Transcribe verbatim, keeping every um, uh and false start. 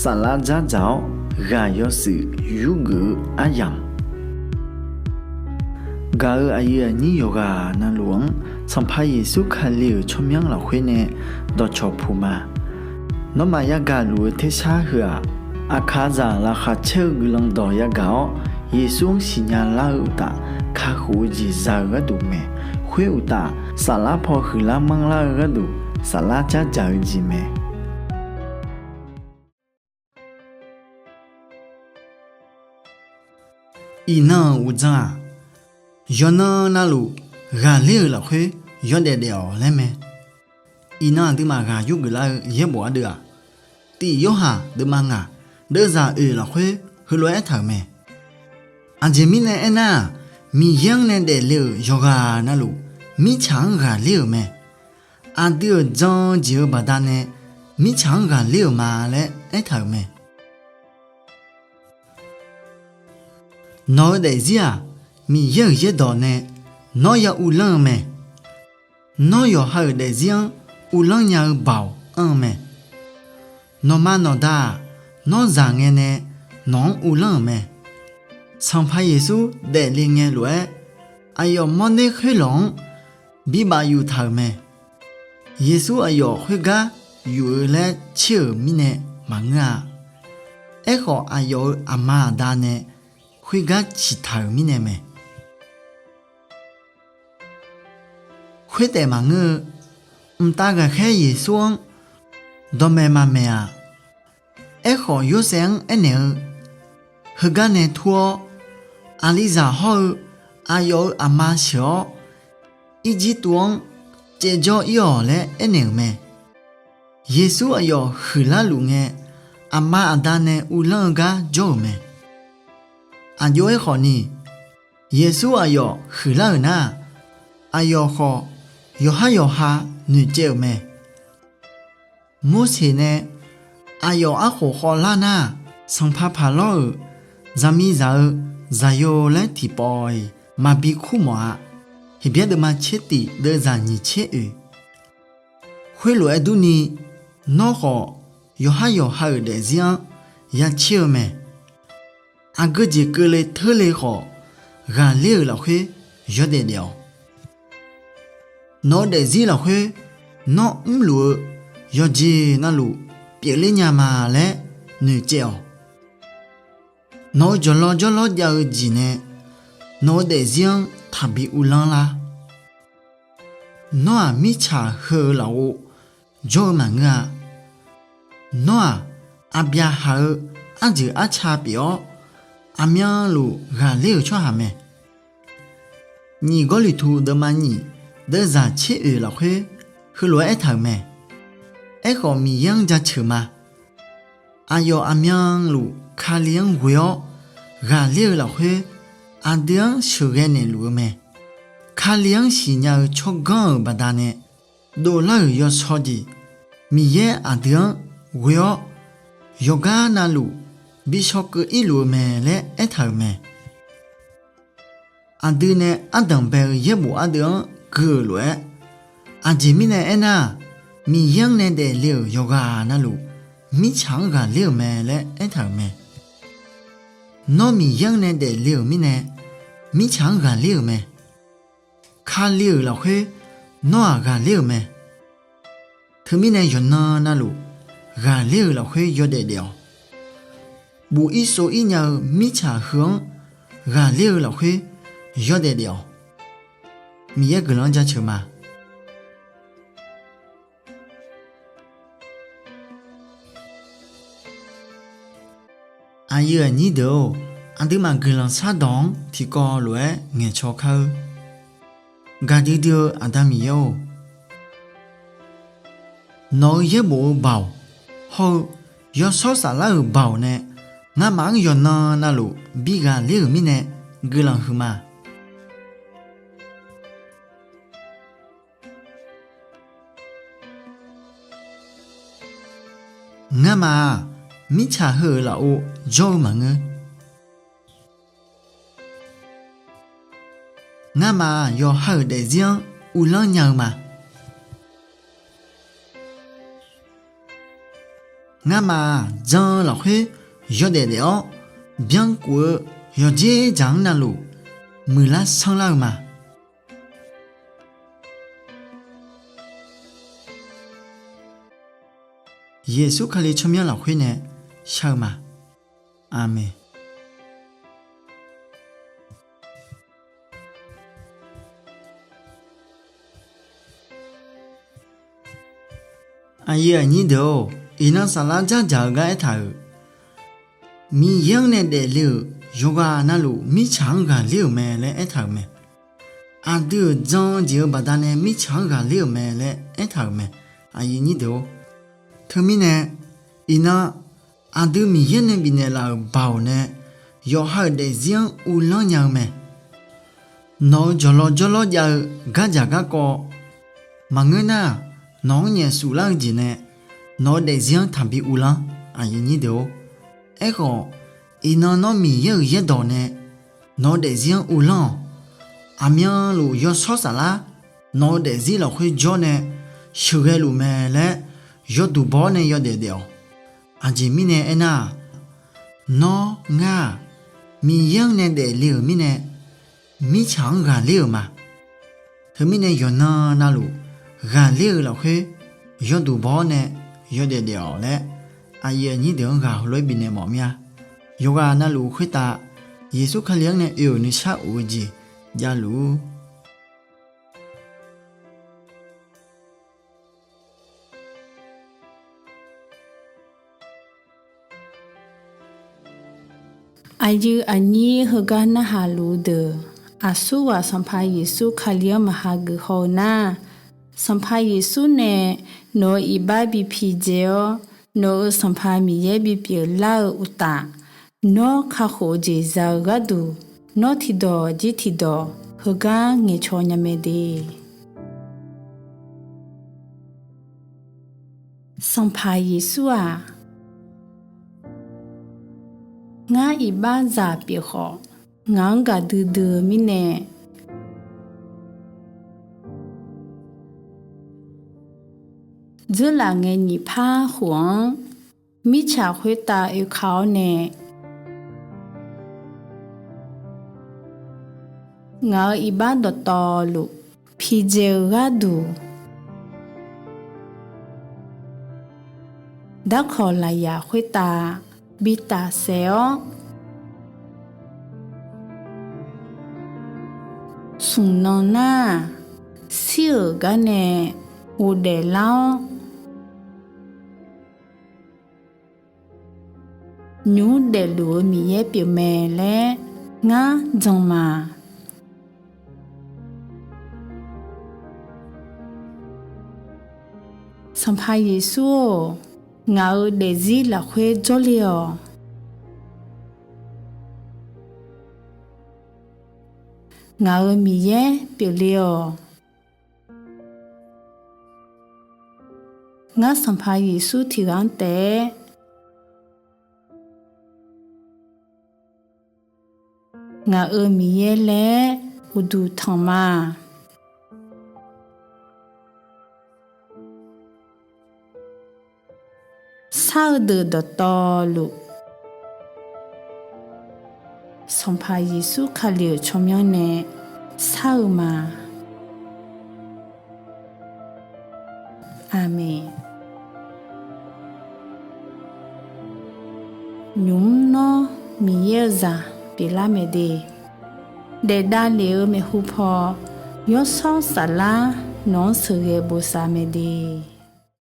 Saflar dzardzaq-awr ghaq yawshuif yurgeuf-eu aryamq, gaq-euq aqyuif aqnyir yawqghaq navluf-anr Sanqpaq Yeqsur Kali-euq tsawrmyanr lafkhoer nae dawqcawq puq ma. Nawmaf yagaq luf-eu tersar heu-aq, aqkaqzaq laqkhaq caer-eu guiqlanq dawq yagaq-awr, Yeqsur-anr siqnya lar-eu uqtaf, kakhof-eu jeq za-eu gharduq mae. Khoer uqtaf, saflar paw huiqlar manrlar-eu gharduq, saflar dzardzaq-eu jeq mae. Iqnan-euq uqdzan-aq, yawqnan navluf ghaqler-euq lafkhoer yawdaef daef-awq laer mae. Iqnan aqduimaf ghaq yurgeuf lar-eu yaerbof ardeuv-aq, Tif Yorhaq deuvma ngaq deuvzaq oeq lafkhoer heulof-aer aertaq-euq mae. Aqjeq mirnae aernar-aq, Miqyaer-anr nae daefle-euq yawqghaq navluf, mirtsaq-anr ghaqler-euq mae. Aqdui-euq jan-eu jeq-eu baqdanae mirtsaq-anr ghaqler-euq ma laer aertaq-euq mae. Nawq-eu daefzir-aq, Miqyaer-euq yaerdawq nae nawr ya uvlanr-eu mae. Nawr yawqha-euq daefzir-anr uvlanr nya-eu Baoq anr-eu mae. Nawqma nawqda-aq, nawr zaq ngae nae nawq-anr uvlanr-euq mae. Sanqpaq Yeqsur daefle ngae lof-aer, aqyawf mawrner khoerlawq-anr bibaf yuftaq-euq mae. Yeqsur aqyawf khoergar yuf-eu laer tser-euq mirnae maqngeur-a. Aerkhawf, aqyawf-euq aqma aqda nae khoergar ciqtaq-euq mirnae mae. Khoertaef maqngeur-eu, mqtav ghaqkhaer Yeqsur-anr dawqmaeq maqmaeq-aq, Aerkhawf, Yorsaev-anr aernaeq-eu, Heugar nae tur-awr, aqlizaq hawr-eu aqyawf-euq aqma sheuq-awr, Irjirtuv-anr caevjawr ir-awq laer aernaeq-euq mae. Yeqsur aqyawf huiqlar luf ngae, aqma aqda nae uvlanr-eu gar jawr-euq mae. Aqjox-aer khawfni, Yeqsur aqyawf huiqlar-euq nar-aq, aqyawf khawf yawqhar yawqha noeqcaev-euq mae. Morseq nae aqyawf arkhof khawvlar nar-aq, sanqpaq paq lawr-euq zaqmiqzaq-eu zaqyo laer tiqpawf-iq maqbi kur mawf-a. Heqbyaer deuvma tser tif deuvzaq nyiq tser oeq. Khoerlof-aer durni, nawr khawf yawqhar yawqha-euq daefzir-anr ya tser-eu mae. Aqgeu jeq keuvle teurle khawf, ghaqler-euq lafkhoer yawdaef daef-awq. Nawq-eu daefzir lafkhoer nawr mrluf-eu yawqjeq navluf pyeufler nya ma laer noeqcaev-awq. Nawq-eu jawqlawr jawrlawr jav-eu jeq nae nawq-eu daefzir-anr taqbi uvlanr lar. Nawr-aq, mirtsaq heu-eu lafov jawr-eu maqngeur-a. Nawr-aq, aqbyaqhaq-eu arjeuq arca pyeuf-awr, aqmyanluf ghaqler-euq tsawrhaq mae. Nyiq Gawrliqtu deuvma nyiq deuvzaq tser oeq lafkhoer heulof-aer aertaq-euq mae. Aerkhawf, Miqyaer-anr jaceuq ma. Aqyawf aqmyanluf Kali-anr ghoe-awr ghaqler-eu lafkhoer, aqdui-anr sheuqghae naeqluf-eu mae. Kali-anr siqnya-eu tsawrganr-euq baqdanae dovlar-euq yawshaw jeq, Miqyaer aqdui-anr ghoe-awr yawqgar navluf bi shawkeuv irluf-eu mae laer aertaq-euq mae. Aqdui nae ardanq bae-eu yaerbof ardeuv-anr gui-euq lof-aer, aqjeq mirnae aernar-aq, Miqyaer-anr nae daefle-euq yawqghaq navluf, mirtsaq-anr ghaqler-euq mae laer aertaq-euq mae. Nawr Miqyaer-anr nae daefle-euq mirnae, mirtsaq-anr ghaqler-euq mae. Kali-euq lafkhoer nawr-aq ghaqler-euq mae. Teumirnae yawqnan navluf ghaqler-euq lafkhoer yawdaef daef-awq. Buf ir sov ir nya-eu mirtsaq heu-anr ghaqler-eu lafkhoer yawdaef daef-awq. Miqyaer guiqlanq-anr jaceuq ma. Aqyuif aqnyir deuq-or, aqduimaf guiqlanq shardawq-anr tiqkawv lof-aer ngaeqcaw kar-eur. Gaqdui dui-eu Aqda Miqyaer-or, nawq-eu yaerbof-eu baoq hawr-eu yawshawr saflar-euq baoq nae ngamaf-anr yawqnan navluf bi ghaqler-euq mirnae guiqlanq huiqma. Ngamaf-aq, mirtsaq heu-euq lafov jawr-eu maqngeur. Ngamaf-aq, yawqha-euq daefzir-anr uvlanr nya-eu ma. Ngamaf-aq, jan-eu lafkhoer yawdaef daef-awr, byankuf-eu yawqdzer dzaq-anr navluf muiqlar sanrlar-eu ma. Yeqsur Kali tsawrmyanr lafkhoer nae shar-eu ma. Aqmeq. Aqyuif aqnyir deuq-or, iqnan saflar dzardzaq-eu gar aertaq-euq, Miqyaer-anr nae daefle-euq yawqghaq navluf mirtsaq-anr ghaqler-euq mae laer aertaq-euq mae. Aqdui-euq jan-eu jeq-euq baqdanae mirtsaq-anr ghaqler-euq mae laer aertaq-euq mae. Aqyuif aqnyir deuq-or, teumirnae iqnan aqdui Miqyaer nae bifnaeq laf-euq baoq nae yawqha-euq daefzir-anr uvlanr nya-eu mae. Nawq-euq jawqlawq jawrlawr jav-eu gardzaq garkawv maqngeur nar-aq, nawq-anr nyaef suflar-eu jeq nae nawq-eu daefzir-anr taqbi uvlanr. Aqyuif aqnyir deuq-or, aerkhawf, iqnan nawr Miqyaer-euq yaerdawq nae nawq-eu daefzir-anr uvlanr-awq. Aqmyanluf yawshawr saflar nawq-eu daefzir lafkhoer jawr nae sheuqghae luf mae laer yawduq baw-awr nae yawdaef daef-awq. Aqjeq mirnae aernar-aq, nawr ngar-aq, Miqyaer-anr nae daefle-euq mirnae, mirtsaq-anr ghaqler-euq ma. Teumirnae yawqnan navluf ghaqler-eu lafkhoer yawduq baw-awr nae yawdaef daef-awq laer, aqyuif aqnyir deuq-anr ghaq heulof-aer bifnaeq mawf mir-a. Yawqghaq navluf khoertav Yeqsur Kali-anr nae oe-euq nuisar of-eu jeq javluf-ur. Aqyuif aqnyir heugar narhaq luf-eu deuq, aqsurghaq Sanqpaq Yeqsur Kali-anr maqha geuf haw-eu nar, Sanqpaq Yeqsur nae nawq-euq iqbax bi pidzae-awr, nawq-euq Sanqpaq Miqyaer bipyeuf lar-eu uqtaf, nawr kakhof-eu jeq za-eu gharduq, nawr tiqdawq jir tiqdawq heugar ngaeqcaw nya mae de. Sanqpaq Yeqsur-aq, ngar iqbaxzaq pyeuf khawf, ngaq-anr gaqdui dui-eu mirnae, dzeurlaf ngae nyiq par khof-anr mirtsaq khoertav oeka-awr nae, ngaq-euq iqbax dawqtawvluf pidzae-eu gharduq, darkawq lafyaq khoertav bi tafsaef-awr, smq nan nar-aq, shir-euq gar nae ghofdaef lar-awr, nymq mr daefluf-eu Miqyaer pyeufmae laer ngar jan ma. Sanqpaq Yeqsur-or, ngaq-euq daefzir lafkhoer jawrle-awq. Ngaq-euq Miqyaer pyeufle-awq. Ngar Sanqpaq Yeqsur tiqghaq-anr taef-aer ngaq-euq Miqyaer laer uqduq tanq ma. Shar-eu deuq dawqtawvluf, Sanqpaq Yeqsur Kali-euq tsawrmyanr nae shar-eu ma. Aqmeq. Nymq mr nawr Miqyaer-eu zaq pyeuflar mae de. Daefdav lef-eu maeqhu paw, yawshawr saflar nawq-anr sheuqghae bosav mae de.